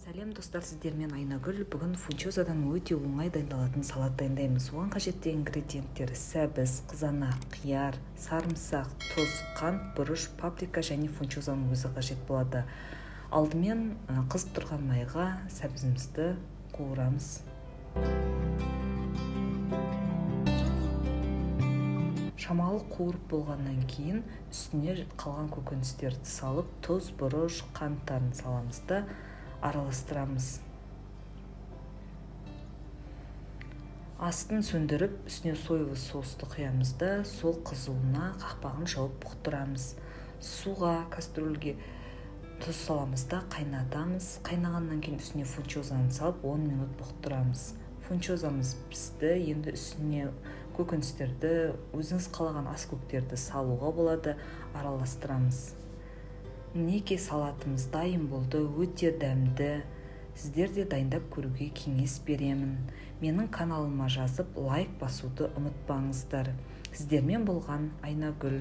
Сәлем, достар! Сіздермен Айнагүл. Бүгін фунчозадан өте оңай дайындалатын салат дайындаймыз. Оған қажетті ингредиенттер: сәбіз, қызанақ, қияр, сарымсақ, тұз, қант, бұрыш, паприка және фунчозаның өзі қажет болады. Алдымен қызып тұрған майға сәбізімізді қуырамыз. Шамалы қуырып болғаннан кейін үстіне қалған көкөністерді салып, тұз, бұрыш, қанттарын саламыз да араластырамыз. Астын сөндіріп, үстіне соевый соусты құямыз да, сол қызуына қақпағын жауып бұқтырамыз. Суға кастрюльге тұз саламыз да қайнатамыз. Қайнағаннан кейін үстіне фунчозаны салып, 10 минут бұқтырамыз. Фунчозамыз пісті. Енді үстіне көкөністерді, өзіңіз қалаған ас көктерді салуға болады. Араластырамыз. Мінекей, салатымыз дайын болды. Өте дәмді. Сіздер де дайындап көруге кеңес беремін. Менің каналыма жазып, лайк басуды ұмытпаңыздар. Сіздермен болған Айнагүл.